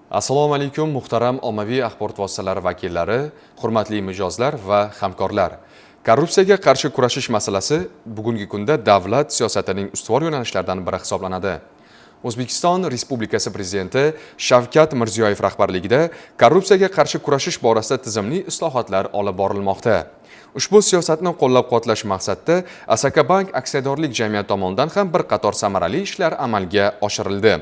Assalomu alaykum, muhtaram ommaviy axborot vositalari vakillari, hurmatli mijozlar va hamkorlar. Korrupsiyaga qarshi kurashish masalasi bugungi kunda davlat siyosatining ustuvor yo'nalishlaridan biri hisoblanadi. O'zbekiston Respublikasi Prezidenti Shavkat Mirziyoyev rahbarligida korrupsiyaga qarshi kurashish borasida tizimli islohotlar olib borilmoqda. Ushbu siyosatni qo'llab-quvvatlash maqsadida Asakabank aksiyadorlik jamiyati tomonidan ham bir qator samarali ishlar amalga oshirildi.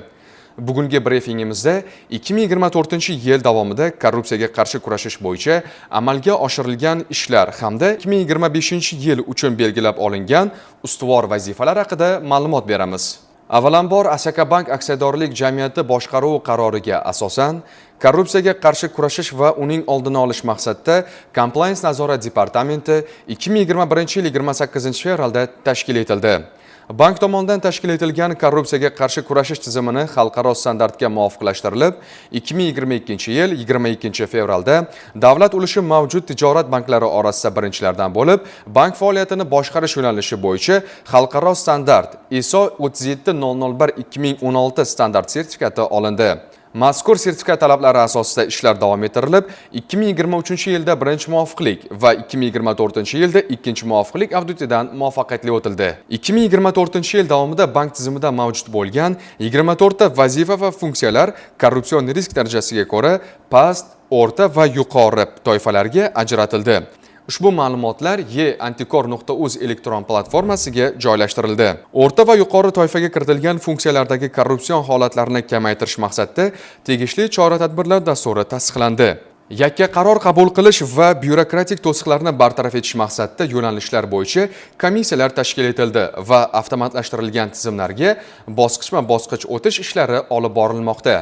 Bugungi brifingimizda 2024-yil davomida korrupsiyaga qarshi kurashish bo'yicha amalga oshirilgan ishlar hamda 2025-yil uchun belgilab olingan ustuvor vazifalar haqida ma'lumot beramiz. Avvalambor, Asakabank aksiyadorlik jamiyati boshqaruvi qaroriga asosan korrupsiyaga qarshi kurashish va uning oldini olish maqsadida Compliance nazorat departamenti 2021-yil 28 fevralda tashkil etildi. Bank tomonidan tashkil etilgan korrupsiyaga qarshi kurashish tizimini xalqaro standartga muvofiqlashtirilib, 2022-yil 22 fevralda davlat ulushi mavjud tijorat banklari orasida birinchilardan bo'lib, bank faoliyatini boshqarish yo'nalishi bo'yicha xalqaro standart ISO 37001-2016 standart sertifikati olindi. Mazkur sertifikat talablari asosida ishlar davom ettirilib, 2023 yilda birinchi muvofiqlik va 2024 yilda ikkinchi muvofiqlik auditidan muvaffaqiyatli o'tildi. 2024 yil davomida bank tizimida mavjud bo'lgan 24 ta vazifa va funksiyalar korrupsion risk darajasiga ko'ra past, o'rta va yuqori toifalarga ajratildi. Ushbu ma'lumotlar e-antikor.uz elektron platformasiga joylashtirildi. O'rta va yuqori toifaga kiritilgan funksiyalardagi korrupsion holatlarni kamaytirish maqsadida tegishli chora-tadbirlar dasturi tasdiqlandi. Yakka qaror qabul qilish va byurokratik to'siqlarni bartaraf etish maqsadida yo'nalishlar bo'yicha komissiyalar tashkil etildi va avtomatlashtirilgan tizimlarga bosqichma-bosqich o'tish ishlari olib borilmoqda.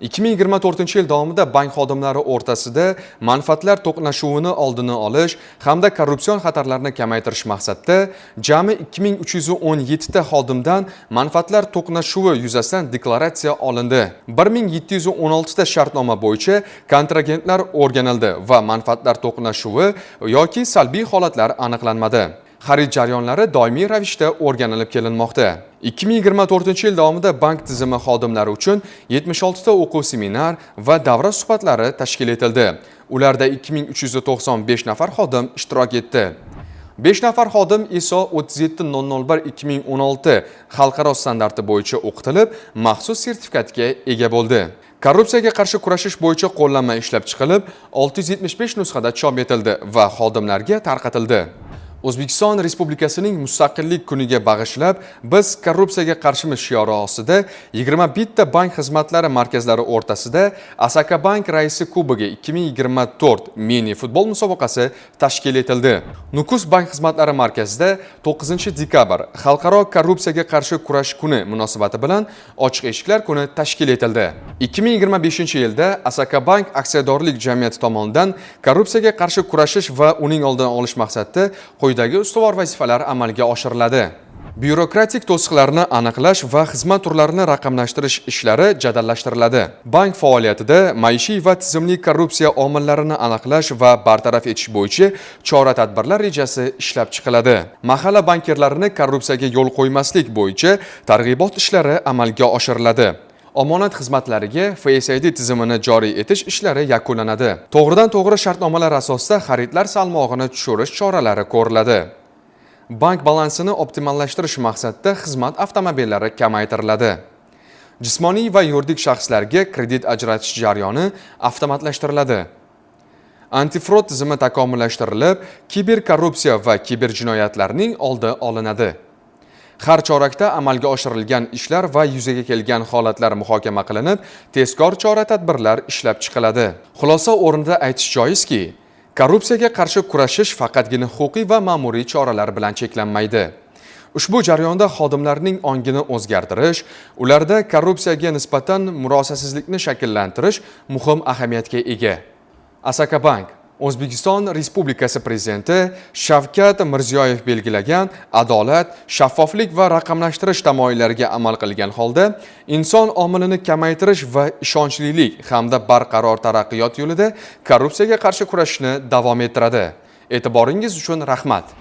2024 yil davomida bank xodimlari o'rtasida manfaatlar to'qnashuvini oldini olish hamda korrupsion xatarlarni kamaytirish maqsadida jami 2317 ta xodimdan manfaatlar to'qnashuvi yuzasidan deklaratsiya olindi. 1716 ta shartnoma bo'yicha kontragentlar o'rganildi va manfaatlar to'qnashuvi yoki salbiy holatlar aniqlanmadi. Xarid jarayonlari doimiy ravishda o'rganilib kelinmoqda. 2024 yil davomida bank tizimi xodimlari uchun 76 ta o'quv seminar va davra suhbatlari tashkil etildi. Ularda 2395 nafar xodim ishtirok etdi. 5 nafar xodim ISO 37001-2016 xalqaro standarti bo'yicha o'qitilib, maxsus sertifikatga ega bo'ldi. Korrupsiyaga qarshi kurashish bo'yicha qo'llanma ishlab chiqilib, 675 nusxada chop etildi va xodimlarga tarqatildi. O'zbekiston Respublikasining Mustaqillik kuniga bag'ishlab "Biz korrupsiyaga qarshimiz" shiori ostida 21 ta bank xizmatlari markazlari o'rtasida Asakabank raisi kubogi 2024 mini futbol musobaqasi tashkil etildi. Nukus bank xizmatlari markazida 9 dekabr Xalqaro korrupsiyaga qarshi kurash kuni munosabati bilan ochiq eshiklar kuni tashkil etildi. 2025 yilda Asakabank aksiyadorlik jamiyati tomonidan korrupsiyaga qarshi kurashish va uning oldini olish maqsadida quyidagi ustuvor vazifalar amalga oshiriladi. Byurokratik to'siqlarni aniqlash va xizmat turlarini raqamlashtirish ishlari jadallashtiriladi. Bank faoliyatida maishiy va tizimli korrupsiya omillarini aniqlash va bartaraf etish bo'yicha chora-tadbirlar rejasi ishlab chiqiladi. Mahalla bankirlarini korrupsiyaga yo'l qo'ymaslik bo'yicha targ'ibot ishlari amalga oshiriladi. Omonat xizmatlariga Face ID tizimini joriy etish ishlari yakunlanadi. To'g'ridan to'g'ri shartnomalar asosida xaridlar salmog'ini tushirish choralari ko'riladi. Bank balansini optimallashtirish maqsadida xizmat avtomobillari kamaytiriladi. Jismoniy va yuridik shaxslarga kredit ajratish jarayoni avtomatlashtiriladi. Antifrod tizimi takomillashtirilib, kiberkorrupsiya va kiberjinoyatlarning oldi olinadi. Har chorakda amalga oshirilgan ishlar va yuzaga kelgan holatlar muhokama qilinib, tezkor chora-tadbirlar ishlab chiqiladi. Xulosa o'rnida aytish joizki, korrupsiyaga qarshi kurashish faqatgina huquqiy va ma'muriy choralar bilan cheklanmaydi. Ushbu jarayonda xodimlarning ongini o'zgartirish, ularda korrupsiyaga nisbatan murosasizlikni shakllantirish muhim ahamiyatga ega. Asakabank O'zbekiston Respublikasi Prezidenti Shavkat Mirziyoyev belgilagan adolat, shaffoflik va raqamlashtirish tamoyillariga amal qilgan holda inson omilini kamaytirish va ishonchlilik hamda barqaror taraqqiyot yo'lida korrupsiyaga qarshi kurashishni davom ettiradi. E'tiboringiz uchun rahmat.